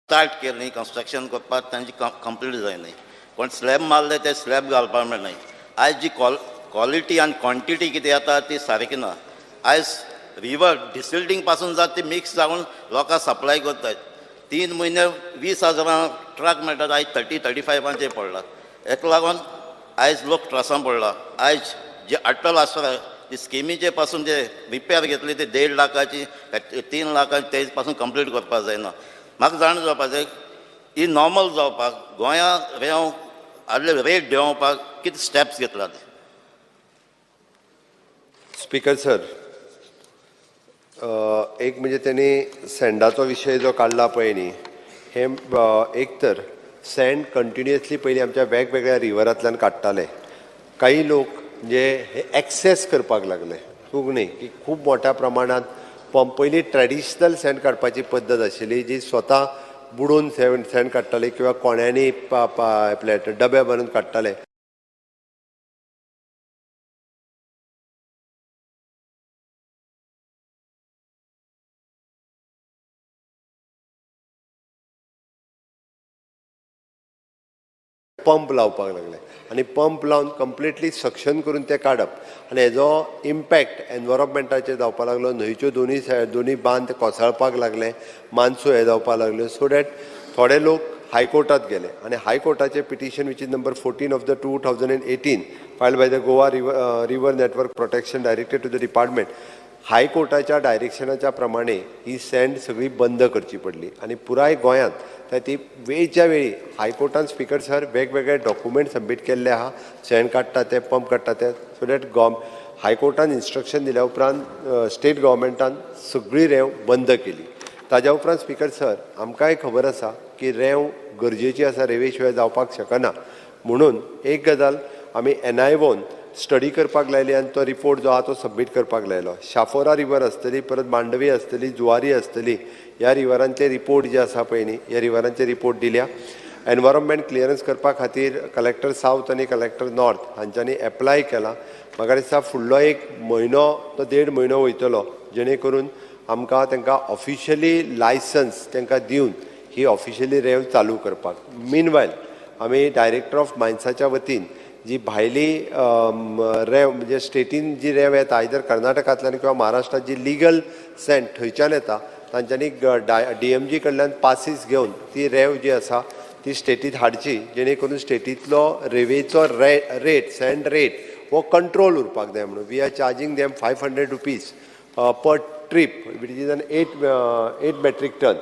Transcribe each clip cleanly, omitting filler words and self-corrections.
Start केली construction करपाक तांची कंप्लीट जायना. कोण स्लॅब मारले ते स्लॅब घालपाक मेळनाय. आयज जी क्वॉलिटी आनी क्वॉन्टिटी कितें येता ती सारकी ना. आयज रिवर डिसिल्टींग पासून जाता ती मिक्स जावन लोकांक सप्लाय करतात. 3 म्हयने 20 हजारां ट्रक मेळटात, आयज 30-35 फांचेर पडला. हेका लागून आयज लोक त्रासान पडला. आयज जे अटल आसरा ती स्किमीचे पासून जे रिपेर घेतली ते 1.5 लाखाची, 3 लाखाची, ते पासून कंप्लीट करपाक जायना. म्हाका जाणा जावपाक जाय, ही नॉर्मल जावपाक गोंया रेंव आदले रेट देंवोवपाक कितें स्टेप्स घेतला ते? स्पीकर सर, एक म्हणजे त्यांनी सँडाचो विशय जो काडला पळय न्ही, हे एक तर सँड कंटिन्युअसली पयलीं आमच्या वेगवेगळ्या रिवरांतल्यान काडटाले. काही लोक म्हणजे हे एक्सेस करपाक लागले, चूक न्ही की खूब मोठ्या प्रमाणात पंप. पयलीं ट्रेडिशनल सँड काडपाची पद्दत आशिल्ली, जी स्वता बुडोवन सँड काडटाले किंवा कोण्यांनी आपले डबे भरून काडटाले. पंप लावपाक लागले आनी पंप लावन कंप्लिटली सक्शन करून ते काडप आनी हेजो इम्पॅक्ट एनवायरमेंटाचेर जावपाक लागलो. न्हंयच्यो दोनूय सायड, दोनूय बांद कोसळपाक लागले, मानसो हे जावपाक लागल्यो. सो that थोडे लोक हायकोर्टात गेले आनी हायकोर्टाचे petition, which is number 14 of the 2018, filed by the Goa River Network Protection, directed to the department, हायकोर्टाच्या डायरेक्शनाच्या प्रमाणे ही सँड सगळी बंद करची पडली आनी पुराय गोंयांत त्या ती वेळच्या वेळी हायकोर्टान, स्पीकर सर, वेगवेगळे डॉक्युमेंट सबमीट केल्ले आहा, सँड काडटा ते, पंप काडटा ते. सो that हायकोर्टान इन्स्ट्रक्शन दिल्या उपरांत स्टेट गव्हर्मेंटान सगळी रेंव बंद केली. ताज्या उपरांत, स्पीकर सर, आमकांय खबर आसा की रेंव गरजेची आसा, रेंवे शिवाय जावपाक शकना. म्हणून एक गजाल आमी एनआयओन स्टडी करपाक लायली आनी तो रिपोर्ट जो आहा तो सबमीट करपाक लायलो. शाफोरा रिवर आसतली, परत मांडवी आसतली, जुवारी आसतली, ह्या रिवरांचे रिपोर्ट जे आसा पळय न्ही, ह्या रिवरांचे रिपोर्ट दिल्या. एनवायरमेंट क्लियरन्स करपा खातीर कलेक्टर सावथ आनी कलेक्टर नॉर्थ हांच्यांनी एप्लाय केला. म्हाका दिसता फुडलो एक म्हयनो तो देड म्हयनो वयतलो, जेणे करून आमकां तांकां ऑफिशियली लायसन्स तांकां दिवन ही ऑफिशियली रेंव चालू करपाक. मीन वायल आमी डायरेक्टर ऑफ मायन्साच्या वतीन जी भायली रेंव, म्हणजे स्टेटीन जी रेंव येता, आयदर कर्नाटकांतल्यान किंवा महाराष्ट्रात जी लिगल सँड थंयच्यान येता, तांच्यांनी डीएमजी कडल्यान पासीस घेवन ती रेंव जी आसा ती स्टेटीत हाडची, जेणे करून स्टेटींतलो रेंवेचो रेट, सँड रेट हो कंट्रोल उरपाक जाय म्हणून. We are charging them ₹500 per trip, which is an 8 metric ton,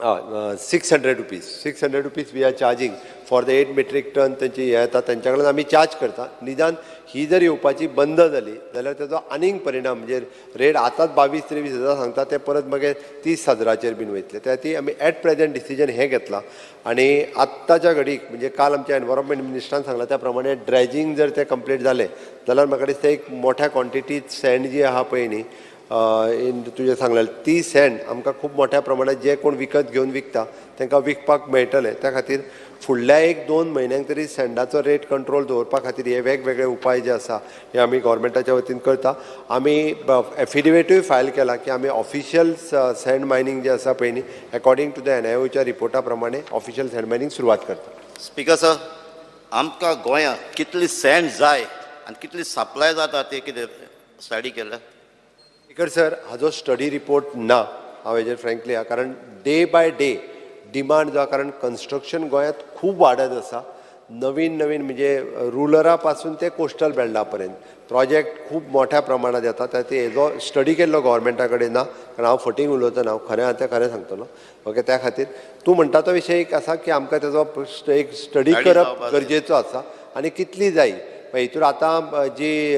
₹600, ₹600 we are charging for the 8 metric ton. तेंची हे येता, तेंच्या कडल्यान आमी चार्ज करता. निदान ही जर येवपाची बंद जाली जाल्यार तेजो आनीक परिणाम म्हणजे रेट आतांच 22-23 हजार सांगता, ते परत मागीर 30 हजाराचेर बीन वयतले. त्या खातीर आमी एट प्रेझेंट डिसिजन हें घेतलां आनी आत्ताच्या घडीक, म्हणजे काल आमच्या एनवायरमेंट मिनिस्टरान सांगलां त्या प्रमाणे ड्रेजिंग जर तें कंप्लीट जालें जाल्यार म्हाका दिसता एक मोठ्या क्वॉन्टिटीत सँड जी आहा पळय न्ही, इन तुजें सांगलें, ती सँड आमकां खूब मोठ्या प्रमाणात जे कोण विकत घेवन विकता तांकां विकपाक मेळटलें. त्या खातीर फुडल्या एक दोन म्हयन्यांक तरी सँडाचो रेट कंट्रोल दवरपा खातीर हे वेगवेगळे उपाय जे आसा हे आमी गव्हर्मेंटाच्या वतीन करता. आमी एफिडेविटूय फायल केला की आमी ऑफिशियल सँड मायनींग जे आसा पळय न्ही, according to the एनआयओच्या रिपोर्टा प्रमाणे ऑफिशियल सँड मायनींग सुरवात करता. स्पीकर सर, आमकां गोंयांत कितली सँड जाय आनी कितली सप्लाय जाता ते कितें स्टडी केल्या? स्पीकर सर, हाजो स्टडी रिपोर्ट ना हांव हेजेर फ्रेंकली, कारण डे बाय डे डिमांड जो आहा, कारण कन्स्ट्रक्शन गोंयांत खूब वाडत आसा. नवीन नवीन म्हणजे रुरला पासून ते कोस्टल बेल्टा पर्यंत प्रोजेक्ट खूब मोठ्या प्रमाणात येता. त्या खातीर हेजो स्टडी केल्लो गव्हर्मेंटा कडेन ना, कारण हांव फटींग उलयतना, हांव खरें आहा तें खरें सांगतलो. ओके, त्या खातीर तूं म्हणटा तो विशय एक आसा की आमकां तेजो एक स्टडी Study करप जावपाक जाय. गरजेचो आसा आनी कितली जाय. हितून आतां जी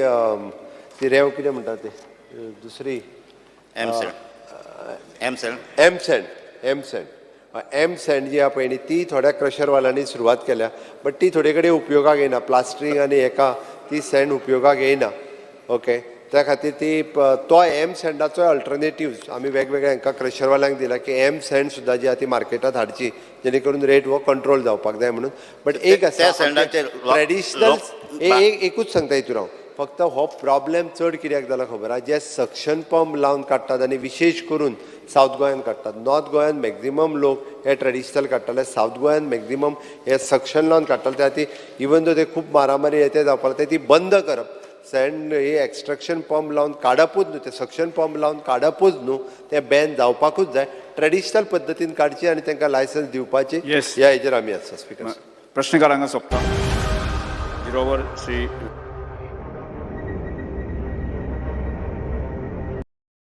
ती रेंव कितें म्हणटा ते दुसरी? M sand, M sand. M sand, M sand, M sand जी आहा पळय न्ही, ती थोड्या क्रशरवाल्यांनी सुरवात केल्या, बट ती थोडे कडेन उपयोगाक येयना. प्लास्टरींग आनी हेका ती सँड उपयोगाक येयना. ओके, त्या खातीर ती तो एम सँडाचो अल्टरनेटिव्स आमी वेगवेगळ्या हांकां क्रशरवाल्यांक दिला की एम सँड सुद्दां जी आहा ती मार्केटांत हाडची, जेणे करून रेट हो कंट्रोल जावपाक जाय म्हणून. बट एक आसा त्या सँडाचेर ट्रेडिशनल लोक एक एकूच सांगता हितून हांव. फक्त हो प्रॉब्लेम चड कित्याक जाला खबर आहा, जे सक्शन पंप लावन काडटात आनी विशेश करून सावथ गोंयान काडटात. नॉर्थ गोंयान मॅक्झिमम लोक हे ट्रेडिशनल काडटाले, सावथ गोंयान मॅक्झिमम हे सक्शन लावन काडटाले. त्या खातीर इवन दो ते खूब मारामारी हे ते जावपाक लागले, ती बंद करप. सँड हे एक्स्ट्रक्शन पंप लावन काडपूच न्हू, ते सक्शन पंप लावन काडपूच न्हू, ते बॅन जावपाकूच जाय. ट्रेडिशनल पद्दतीन काडची आनी तांकां लायसन्स दिवपाची. ह्या हेजेर आमी आसा, स्पिकर. प्रश्नकाल हांगा सोंपता. झिरोवर श्री.